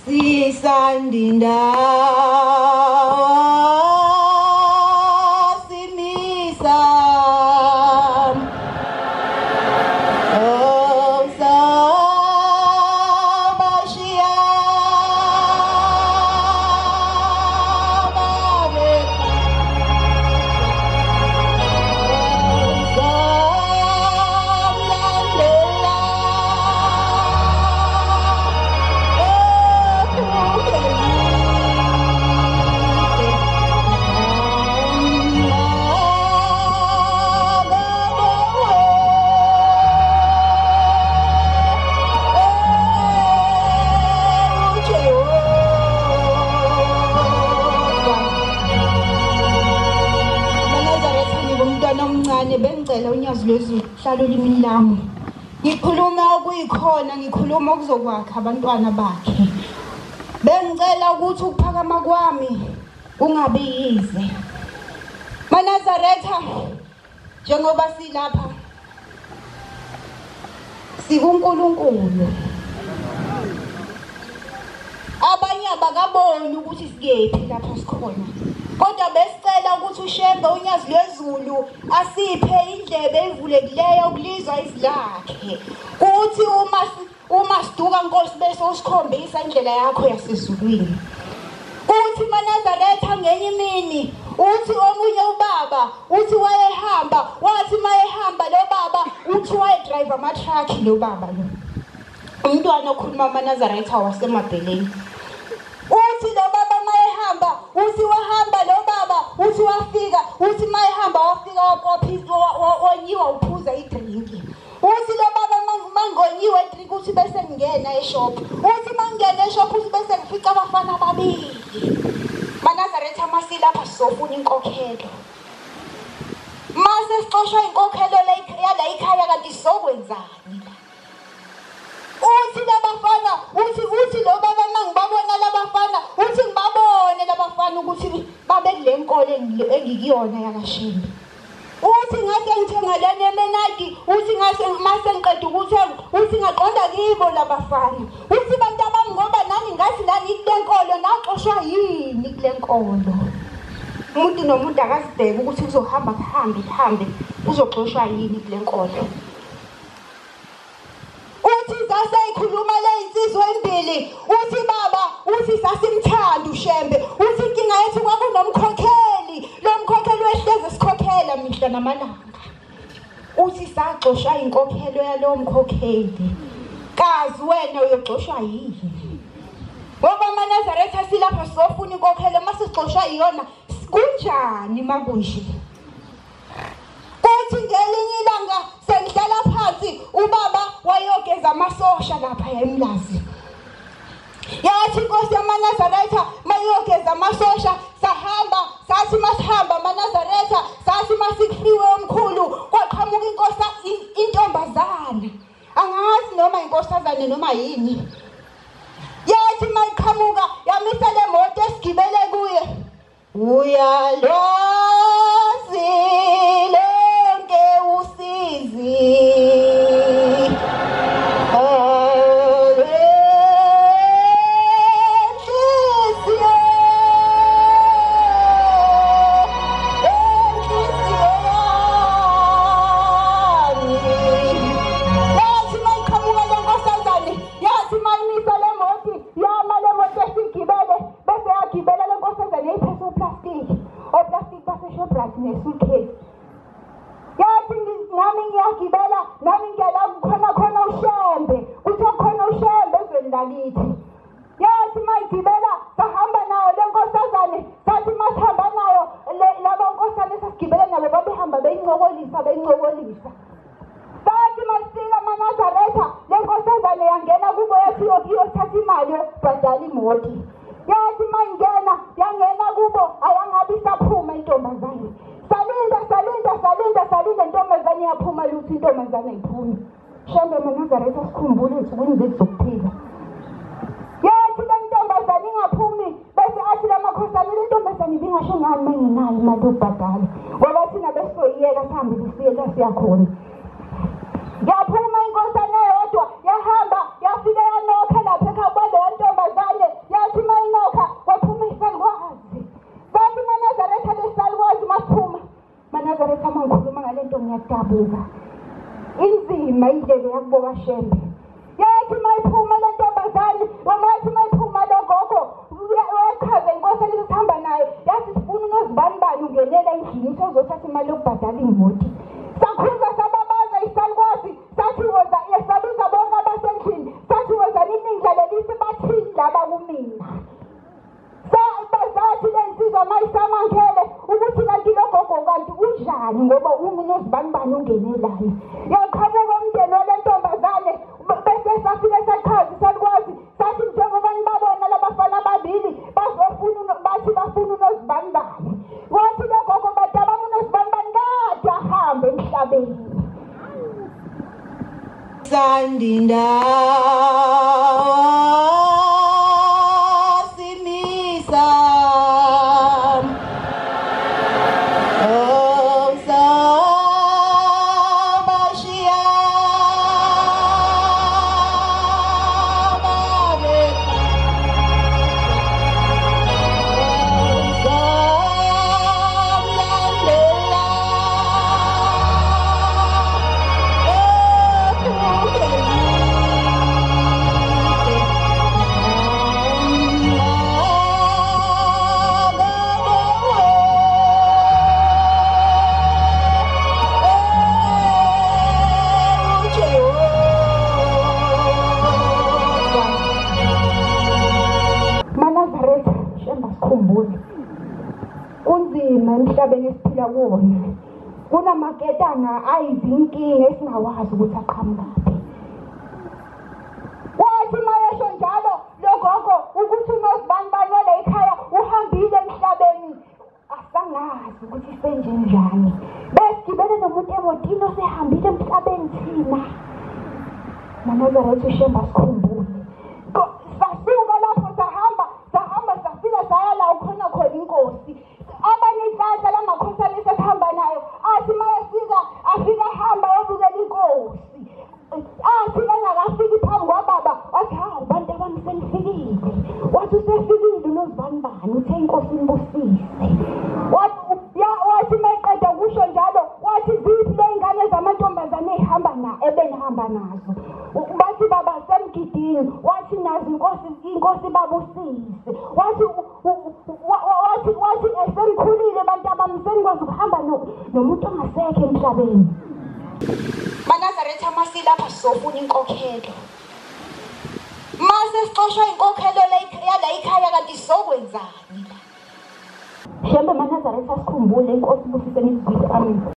Sisandinda simisa Omsabashiya babe Omsamlandela Umntwana omncane bengicela unyazi lwezulu hlala olimini lami. Ngikhuluma okuyikhona, ngikhuluma okuzokwakha abantwana bakhe. Bengicela ukuthi ukuphakama kwami kungabi yize. MaNazaretha, njengoba silapha sikuNkulunkulu. Abanye abakaboni ukuthi sikephi lapha sikhona. Kodwa besicela ukuthi uShembe unyazi lwezulu asiphe indlebe evulekileyo ukulizwa izwi lakhe. Kuthi uma siduka Nkosi bese usikhombisa indlela yakho yasezulwini. Uthi maNazaretha ngenye imini, uthi omunye ubaba, uthi wayehamba, wathi mayehamba lo baba, uthi wayedrive ama-truck lo baba lo. Umntwana okhuluma amaNazaretha waseMabheleni. Uthi lo baba mayehamba, uthi wahamba lo baba, uthi wafika, uthi mayehamba wafika wanyiwa uphuza idrinki. Uthi lo baba mangonyiwe idrinki uthi bese ngingena eshop. Uthi mangena eshop uthi bese ngifica abafana ababili. MaNazaretha masilapha sizofuna inkokhelo. Mase sixoshwa inkokhelo yala ikhaya kanti sizokwenzani la? Uthi labafana, uthi lo baba mangibabona labafana, uthi ngibabone labafana ukuthi babe kule nkolo engikuyona yakaShembe. Uthi ngase ngithenga lena emenadi, uthi ngase mase ngiqeda ukuthenga, uthi ngaqonda kibo labafana. Uthi bantu abami ngoba nani ngathi lani kule nkolo naxoshwa yini kule nkolo. Umuntu nomuntu akazibheke ukuthi uzohamba kuhambe kuhambe uzoxoshwa yini kule nkolo. Uthi saseyikhuluma le insizwa embili, uthi baba, uthi sasimthanda uShembe, uthi inkinga yethu kwakunomkhokheli, lo mkhokheli wehleze sikhokhela mihla namalanga. Uthi saxoshwa inkokhelo yalowo mkhokheli. Kazi wena uyoxoshwa yini? Ngoba amaNazaretha silapha sizofuna inkokhelo, masixoshwa iyona kunjani makunje? Kuthi ngelinye ilanga sengihlala phansi, ubaba wayogeza amasosha lapha eMlazi. Yathi inkosi yamaNazaretha mayogeza amasosha, sahamba, sathi masihamba amaNazaretha, sathi masikufriwe omkhulu, kwaqhamuka inkosi intombazane. Angazi noma inkosazane noma yini. Yathi mayiqhamuka yamisa le moto esigibele kuye. Uyalwazi lonke usizi. Yathi mayiqhamuka le nkosazane, yathi mayimisa le moto, yama le moto esigibele, bese yagibela le nkosazane yayiphethe oplastic, oplastic baseShoprite ne-suitcase. Yathi nami ngiyagibela, nami ngiyala kukhona khona uShembe, kuthiwa khona uShembe ezweni lakithi. Yathi mayigibela sahamba nayo le nkosazane, sathi masihamba nayo laba nkosana esasigibele nabo babehamba beyincokolisa beyincokolisa. Sathi masifika amaNazaretha, le nkosazane yangena kubo yathi iyothatha imali yokubhadala imoti. Yathi mayingena, yangena kubo ayangabe isaphuma intombazane. Salinda salinda salinda salinda intombazane yaphuma lutho, intombazane ayiphumi. Shembe maNazaretha sikhumbule ey'nsukwini zethu zokuphila. Yathi le ntombazane ingaphumi, bese athi lamakhosana le ntombazane ibingasho ngani mayingenayo imali yokubhadala. Ngoba thina besizoyiyeka sihambe siye la siya khona. Yaphuma inkosana eyodwa, yahamba yafika yanokha lapha ekhaya kwaleya ntombazane. Siyabuka. Inzima indlela yakuboka Shembe. Yathi mayiphuma le ntombazane, wathi mayiphuma lo gogo, wachaza inkosi esihamba nayo, yathi sifuna unozibanibani ungenela endlini usozothatha imali yokubhadala imoti. Sakhuza sababaza isalukwazi, sathi woza sabiza bonke abasendlini, sathi woza ningilalelise bathini laba kumina. Sathi le nsizwa mayisamankhele ukuthi kanti lo gogo kanti unjani ngoba unozibanibani ungenelani. Yaqhamuka umndeni wale ntombazane bese safike sachaza isalukwazi, sathi njengoba nibabona labafana ababili bazofuna bathi bafuna unozibanibani. Wathi lo gogo badabama unozibanibani kade ahambe emhlabeni. Sandinda simisa Kunzima emhlabeni esiphila kuwona. Kunamaketanga ayizinkinga esingawazi ukuthi aqhamukaphi. Wathi mayesho njalo lo gogo ukuthi unozibanibani wale ekhaya uhambile emhlabeni, asangazi ukuthi senje njani. Besigibele nomuntu emotini osehambile emhlabeni thina. MaNazaretha Shembe asikhumbule. Sasuka lapho sahamba safika saya la ukhona khona inkosi. Abanye inhlanhla lamakhosana esihamba nayo athi mayefika afika ahamba ayobukela inkosi. Athi engakafiki phambi kwababa wathi hawu bantu abami senifikile. Wathi usefikile unozibanibani uthe inkosi imbusise. Wathi mayeqeda kusho njalo wathi ziphi le ngane zamantombazane ehamba na ebenihamba nazo. Bathi baba semgidini, wathi nazo inkosi babusise. Wathi wathi esenikhulile bantu abami senikwazi ukuhamba nomuntu ongasekho emhlabeni. MaNazaretha masilapha sizofuna inkokhelo. Mase sixoshwa inkokhelo yala ikhaya kanti sizokwenzani la? Shembe MaNazaretha sikhumbule inkosi ibusise nizwile. Amen.